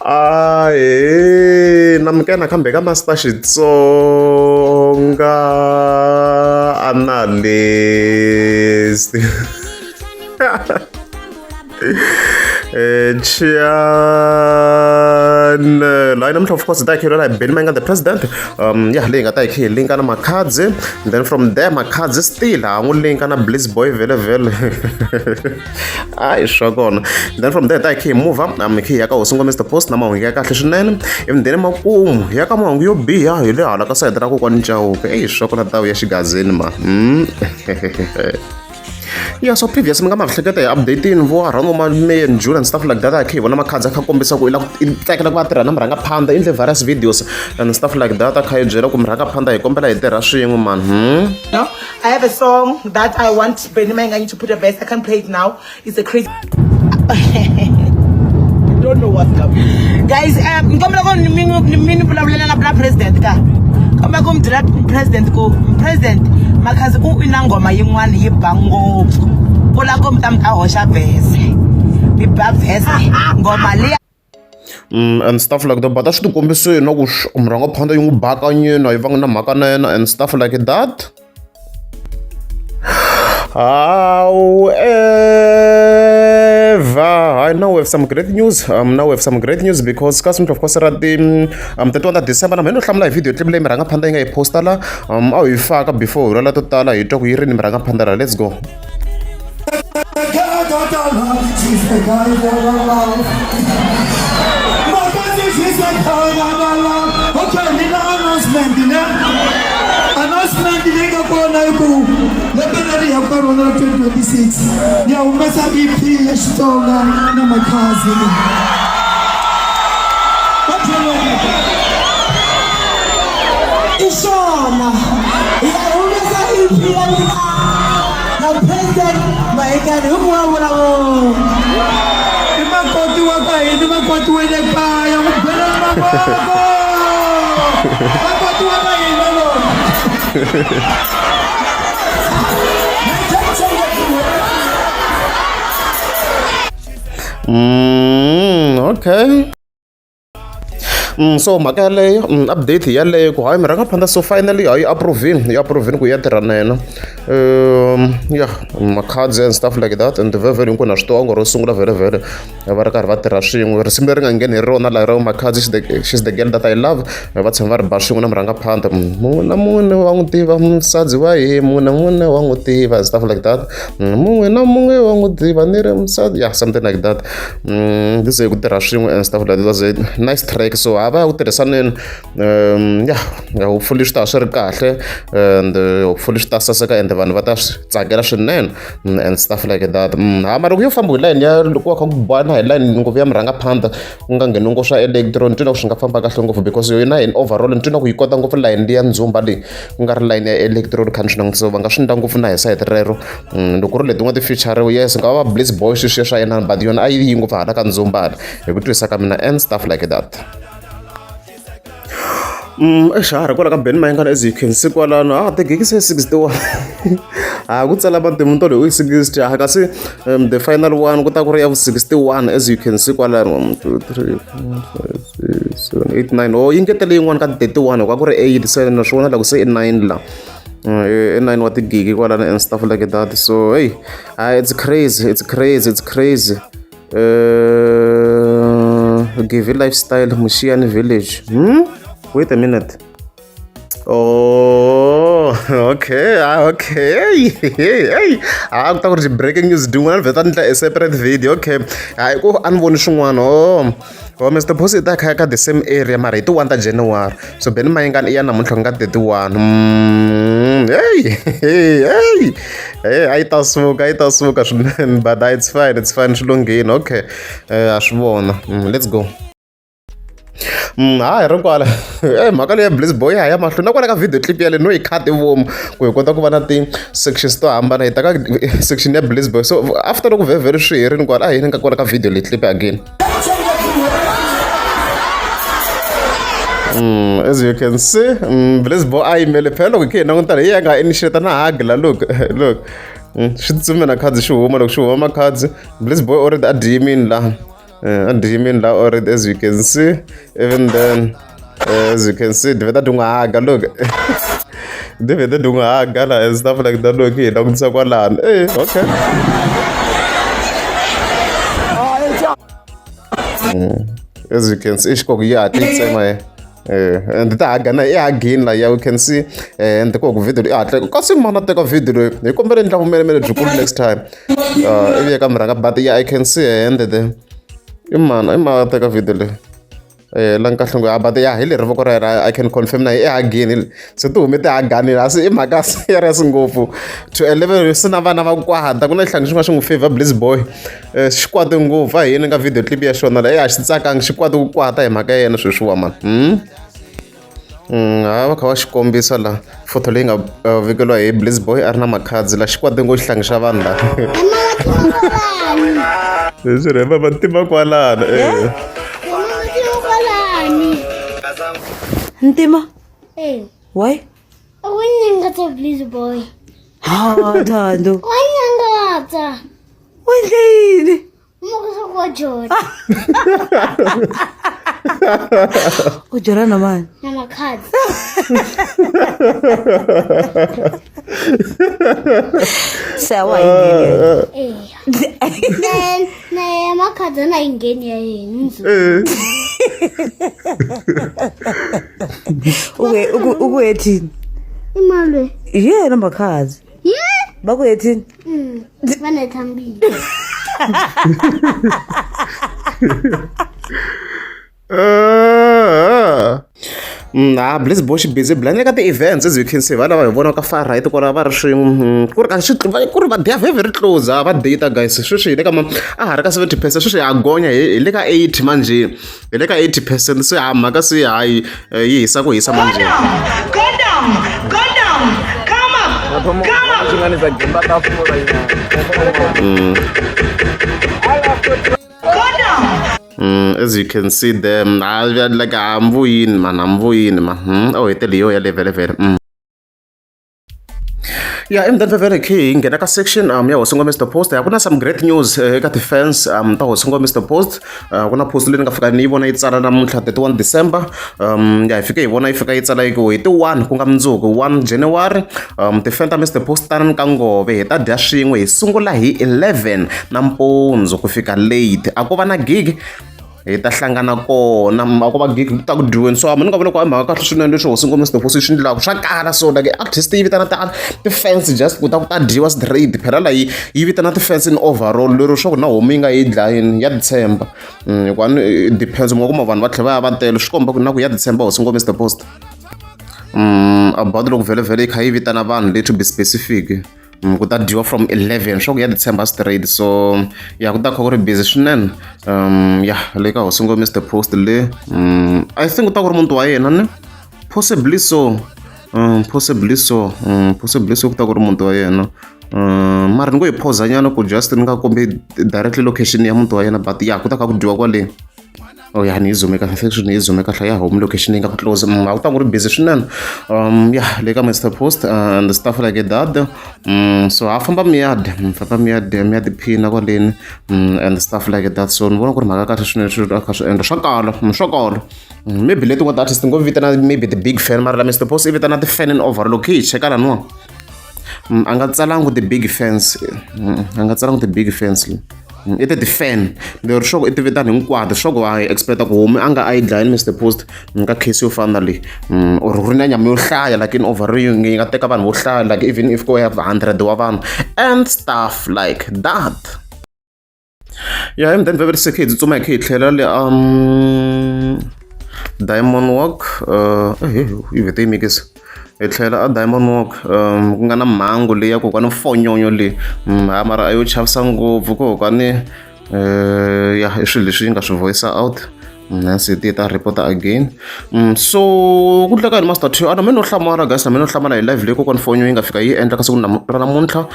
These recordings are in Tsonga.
Ahee namukela nakambe ka Master Xitsonga Analyst channel hayi namuntlha of course hi ta hi kha hi lwela hi Benny Mayengani the president ya leyi nga ta hi kha hi linka na Makhadzi then from there Makhadzi still ha n'wi linka na Bliss Boy vhele vhele hayi swa kona then from there ta hi kha hi move hi kha hi ya ka hosi ngoma Mr Post na mahungu ya kahle swinene ivi then makumu ya ka mahungu yo biha hi le hala ka sayiti ra kokwani Chauke eyi swa kona tawu ya xigazini ma Yeah, so previous mi nga ma hleketa hi updating vo around ma May and June and stuff like that a kha hi vona makhadzi a kha kombisa ku i lava i tsakela ku va tirha na murhangaphandha i endle various videos and stuff like that a kha yi byela ku murhangaphandha hi kombela hi tirha swin'we man No, I have a song that I want Benny Mayengani to put a verse. I can't play it now. It's a crazy. You don't know what's coming. Guys, nkombela ku mi ni vulavulela na president ka. Kombela ku mi byela president ku president Makhadzi u i na nghoma yin'wana yi ba ngopfu. U lava ku mi ta mi ta hoxa verse. Mi ba verse nghoma liya And stuff like that but a swi ti kombisile na ku murhangaphandha yi n'wi bakanyini a yi vanga na mhaka na yena and stuff like that However, I now have some great news. Now we have some great news because ka of course ra ti 31 ta December na mina no hlamula hi video clip leyi murhangaphandha yi nga yi posta la a wu yi faka before hi lwela to tala hi twa ku yi ri ni murhangaphandha la let's go. Okay, ni na announcement ne announcement leyi nga kona i ku lembe leri hi yaka ka rona ra 2026 ni ya humesa EP ya Xitsonga na Makhadzi I swona hi ya humesa EP ya mina na president Mayengani hi ku vulavula vo i makoti wa ka hina i makoti wa le kaya n'wi belani mavoko makoti wa ka hina lona. Okay. So mhaka yaleyo update yaleyo ku hayi murhangaphandha so finally hayi approve-ini yi approve-ini ku ya tirha na yena ya makhadzi and stuff like that and vhele hinkwenu ha swi tiva ngo ro sungula vhele vhele va ri karhi va tirha swin'we risimu leri nga ngheni hi rona laha ra Makhadzi she's the girl that I love va tshama va ri ba swin'we na murhangaphandha mun'we na mun'we wa n'wi tiva musadzi wa hi mun'we na mun'we wa n'wi tiva and stuff like that mun'we na mun'we wa n'wi tiva ni ri musadi yeah something like that this is ku tirha swin'we and stuff like that was a nice track so ha va ya ku tirhisaneni yeah hopefully swi ta swi ri kahle and hopefully swi ta saseka and vanhu va ta swi tsakela swinene and stuff like that ha mara loko yo famba hi line ya loko va kha ku bana hi line ngopfu ya murhangaphandha ku nga ngheni ngopfu swa electro ni twi na ku swi nga famba kahle ngopfu because yona in overall ni twi na ku yi kota ngopfu line liya ndzumba leyi ku nga ri line ya electro kha ni swi langutisa va nga swi endla ngopfu na hi sayiti rero loko ku ri letin'wana ti-feature yes nga va Bliss Boy sweswiya swa yena but yona a yi yi ngopfu hala ka ndzumba hi ku twisisa ka mina and stuff like that. Eish ha ri kwala ka Benny Mayengani as you can see kwalano ah tigigi se 61 ha ku tsala matimu to loyi u 60 ha kasi the final one ku ta ku ri ya vu 61 as you can see kwalano 1 2 3 4 5 6 7 8 9 oh yi ngetele yin'wana ka 31 hikuva ku ri 8 se na swi vona loko se i 9 la i 9 wa tigigi kwalano and stuff like that so hey it's crazy it's crazy it's crazy Give lifestyle Mushiyani village. Wait a minute. Oh, okay, ah, okay. Hey, ah, ku ta ku ri breaking news din'wana ni vheta ni endla a separate video. Okay. Hayi ku a ni voni swin'wana. Oh. Oh, Mr. Post i ta kha ka the same area mara hi ti 1 ta January. So Benny Mayengani i ya namuntlha ku nga 31. Hey, hey, hey. Hey, a yi ta suka, a yi ta suka swinene but it's fine, it's fine swi lunghile. Okay. Ha swi vona. Let's go. Ha hi ri kwala mhaka leyi ya Bliss Boy ya ha ya mahlweni na kwala ka video clip yaleyo no yi cut vomu ku hi kota ku va na ti-sections to hambana hi ta ka section ya Bliss Boy so after loko vhevhele swi herini kwala a hi yeni ka kwala ka video leyi clip again. As you can see, Bliss Boy a yimele phela loko hi kha hi languta hi ya nga initiate na hug la look look swi tsume na khadzi xi huma loko xi huma makhadzi Bliss Boy already a dyi yimini laha. A dyi yimini la already, as you can see. Even then, as you can see, ti vheta ti n'wi haga. Look, ti vhete ti n'wi haga la and stuff like that. Look, hi langutisa kwalano. Okay. As you can see, xikoko yi hatla yi tsema and ta haga na i hagini la. Yeah, we can see. And ku video i hatla kasi mana teka video leyi hi kombela endla vumelemele byikulu next time ivi ya ka murhanga. But yeah, I can see. And the i mana i ma teka video leyi la nkahle ngo, but ya hi leri voko ra yena, I can confirm na i hagini se ti hume ti haganile. A se i mhaka serious ngopfu to a level se na vana va kwata ku na xihlangi xin'wana xi n'wi favor Bliss Boy, xi kwate ngopfu. A hi yini ka video clip ya xona la a xi tsakangi, xi kwate ku kwata hi mhaka ya yena sweswiwa mani. Ha va kha va xi kombisa la photo leyi nga vekeliwa hi Bliss Boy a ri na Makhadzi la. Xi kwate ngopfu xihlangi xa vanhu la. Leswi rhema va tiva kwalano. Ntima. Eh. Why? Wanyangatsa please boy. Ha, Thando. Wanyangatsa. Wendle yini? Mukusa kwa Jora. U jola na mani? Na Makhadzi. Se a wa yi ngheni. Eh. Na Makhadzi na yi ngheni ya yena. Uke uku ethini? Imalwe. Hi yena Makhadzi. Yeah. Va ku ethini? Va na thambile. Ah, Bliss Boy xi busy blind eka ti-events. As you can see, va lava hi vona ka far right kwala va ri swin'we, ku ri ka swi ku ri va they are very very close. Va data guys. Sweswi hi le ka ma a ha ri ka 70%, sweswi ha gonya hi le ka 80 manjhe, hi le ka 80%. Se ha mhaka se hayi yi hisa ku hisa manjhe. Go down, go down, come up, come up. Go down. As you can see them, like amvuyini man, amvuyini man. Oh, hetele yo ya le vele vele. Yeah, and then vele key nghena ka section ya Hosi Ngome Mr Post. Ya ku na some great news eka ti-fans ta Hosi Ngome Mr Post. Ku na post leyi ni nga fika ni yi vona yi tsala namuntlha 31 December. Ya hi fike hi vona yi fika yi tsala yi ku hi ti 1, ku nga mundzuku 1 January, ti-fan ta Mr Post tanani ka Ngove hi ta dya swin'we. Hi sungula hi 11 nampundzu ku fika late. A ko va na gig, hi ta hlangana kona. A ko va gig, ku ta ku dyiweni. So ni nga vona ku a mhaka kahle swinene leswi Hosi Ngome Mr Post swi endlaka. Swa kala so like artist yi vitana ti-fans just ku ta ku ta dyiwa straight. Phela la yi yi vitana ti-fans in overall, lero swa ku na homu yi nga yi dlayini ya titshemba. Hikuva ni it depends, mi nga kuma vanhu va tlhela va ya va tele, swi komba ku na ku ya titshemba Hosi Ngome Mr Post. About loko vhele vhele yi kha yi vitana vanhu le to be specific, ku ta dyiwa from 11, swa ku ya titshemba straight. So ya ku ta kha ku ri busy swinene. Ya le ka Hosi Ngome Mr Post le, I think ku ta ku ri muti wa yena ne, possibly so. Possibly so. Possibly so ku ta ku ri muti wa yena. Mara ni ngo hi pause nyana ku just ni nga kombi directly location ya muti wa yena, but ya ku ta kha ku dyiwa kwale. Oh ya, ni yi zoome kahle section, ni yi zoome kahle ya home location yi nga ku close. A ku ta ku ri busy swinene. Ya le ka Mr Post and stuff like that. So ha famba miyadi, famba miyadi, mi ya tiphina kwaleni and stuff like that. So ni vona ku ri mhaka kahle swinene swilo a kha swi endla. Swa kala, swa kala. Maybe leti nga ti-artist ngo vitana maybe the big fan, mara la Mr Post i vitana ti-fan in overall. Okay, cheka laniwa. A nga tsalangi the big fans. A nga tsalangi the big fans. I ti ti-fan lero swa ku i ti vitana hinkwato, swa ku a hi expecta ku homu a nga a yi dlayini Mr Post ka case yo fana na leyi, or ku ri na nyama yo hlaya like in overall yi nga teka vanhu vo hlaya, like even if ko ya 100 wa vanhu and stuff like that. Ya, and then vele se khe hi tsutsuma hi khe hi tlhela le Diamond Walk. Yi vhete yi mikisa hi tlhela a Diamond Walk, ku nga na mhangu leyi ya kokwani Fonyonyo leyi. Ha mara a yo chavisa ngopfu kokwani. Ya, i swilo leswi yi nga swi voice out. Nancy ti ta report again. So ku ndleka yini Master T? A na mina no hlamala guys, na mina no hlamala hi live leyi kokwani Fonyo yi nga fika yi endla ka siku ra namuntlha.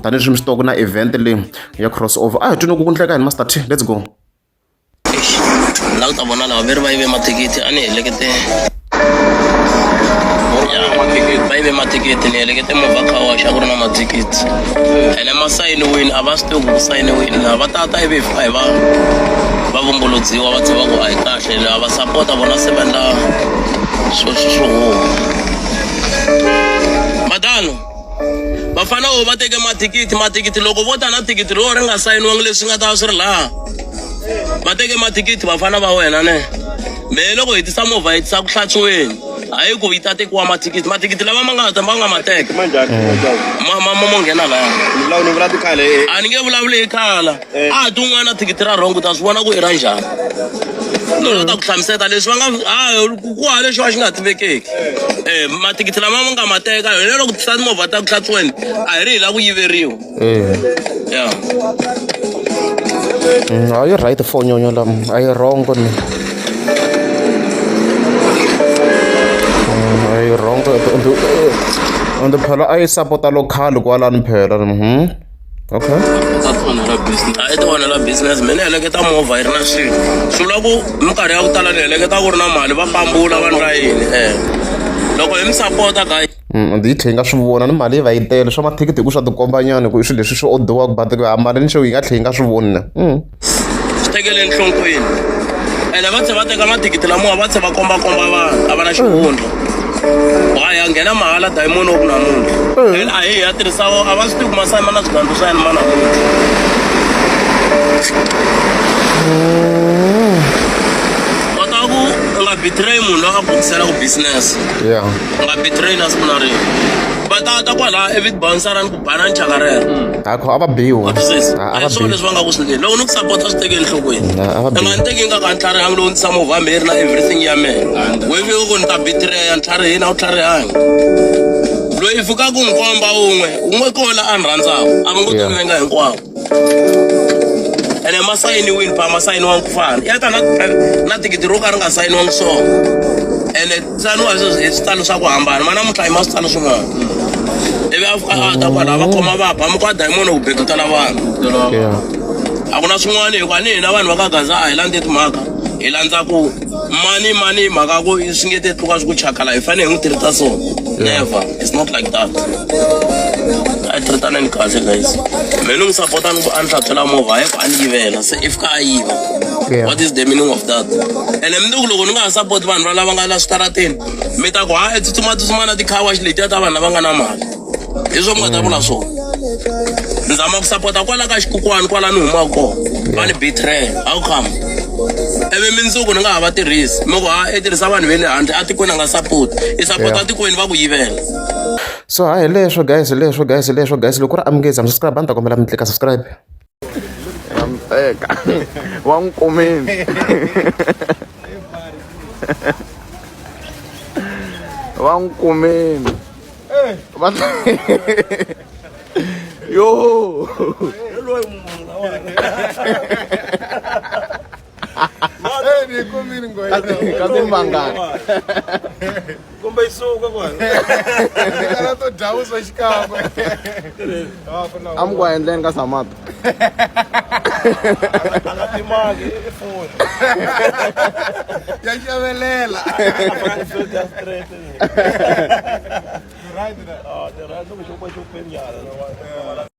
Tanihileswi mi swi tiva ku na event leyi ya crossover. A hi twini ku ndleka yini Master T. Let's go. La ku ta vona lava ve ri va yive mathikithi, a ni helekete va yive mathikithi, ni helekete movha car wash, a ku ri na mathikithi ene ma sayiniwini, a va swi tivi ku sayiniwini na va tata ivi hi fika hi va Va vumbuludziwa va tiva ku a hi kahle lava va sapota vona se va endla swo swo huma. Madano vafana vo va teke mathikithi mathikithi loko vo ta na thikithi ro ri nga sayiniwangi leswi nga ta va swi ri laha va teke mathikithi vafana va wena ne mehe loko hi tisa movha hi tisa ku hlantswiweni hayi ku yi ta tekiwa mathikithi mathikithi lama ma nga ta ma nga ma teka ma ma ma mo nghena laha a ni nge vulavuli hi khala a ti un'wana thikithi ra wrong u ta swi vona ku i ra njhani no ta ku hlamuseta leswi va nga a ku hava lexi va xi nga tivekeki um mathikithi lama ma nga ma teka hina loko tisa timovha ta ku hlantswiweni a hi ri hi la ku yiveriwa ya A yi right fonyonyo la a yi wrong ni a yi wrong ende phela a yi sapota local kwalani phela okay a yi ti onhela business mina ni heleketa movha yi ri na swilo swi vula ku minkarhi ya ku tala ni heleketa ku ri na mali va pambula va ndla yini e loko hi mi sapota guys Ende yi tlhela yi nga swi vona ni mali yi va yi tele swa mathikithi hi ku swa tikombanyana ku i swilo leswi swi odiwaka but ku mali ni xo yi nga tlhela yi nga swi voni na Swi tekele enhlokweni ene va tlhe va teka mathikithi lamawa va tlhe va kombakomba vanhu a va na xihundla wa ya nghena mahala diamond wa ku namuntlha ene a hi ya tirhisa a va swi tivi ku masai ma na swigandlu swa yena ma namuntlha kota ku u nga betray munhu loyi a ku tisela ku business u nga betray na siku na rin'we va ta ta kwalaha ivi bouncer ni ku bana ni chaka rero a kho a va biwi wa twisisa A a va hi swona biwi leswi va nga ku swi ndleni loko ni ku sapota swi teke enhlokweni A va i nga biwi ni teki nga ka ntlharihangi lowu ni tshama movha mi ri na everything ya mehe we fika ku ni ta betreya ntlharihini a wu tlharihangi loyi i fikaka ku n'wi komba wun'we wun'we kola a ni rhandzaka a va ngo ti venga hinkwavo ene ma sayiniwini pha ma sayiniwangi ku fana ya ta na na thikithi ro ka ri nga sayiniwangi swona ene tsariwa hi switsalo swa ku hambana ma namuntlha i ma switsalo swin'wana ivi a fika a ta kwalaha va khoma va ba mi kwa diamond ku bekutela vanhu a ku na swin'wana hikuva ni hina vanhu va ka gaza a hi landzi timhaka hi landza ku mani mani mhaka ku swi nge te tluka swi ku chakala hi fanele hi n'wi tirhisa so never it's not like that a hi tirhitaneni kahle guys me ni n'wi sapota ni ku a ni hlantswela movha hayi ku a ni yivela se if ka a yiva what is the meaning of that ene mundzuku loko ni nga ha support vanhu va lava nga la switarateni mi ta ku ha i tsutsuma na ti-car wash letiya ta vanhu lava nga na mali hi swo mi nga ta vula swona ni zama ku sapota kwala ka xikukwani kwala ni humaka kona va ni betray how come ivi mindzuku ni nga ha va tirhisi mi ku ha i tirhisa vanhu ve le handle a tikweni a nga sapoti i sapota tikweni va ku yivela so ha hi leswo guys leswo guys leswo guys loko ku ri amukeza mi subscribe a ni ta kombela mi tlika subscribe teka wa n'wi kumini va n'wi kumini va yo ka timangani kumbe yi suka kwala to dya vuswa xikan'we a mi ku endleni ka samata a nga timaki i foni ya xavelela right, loko xo xo nyana.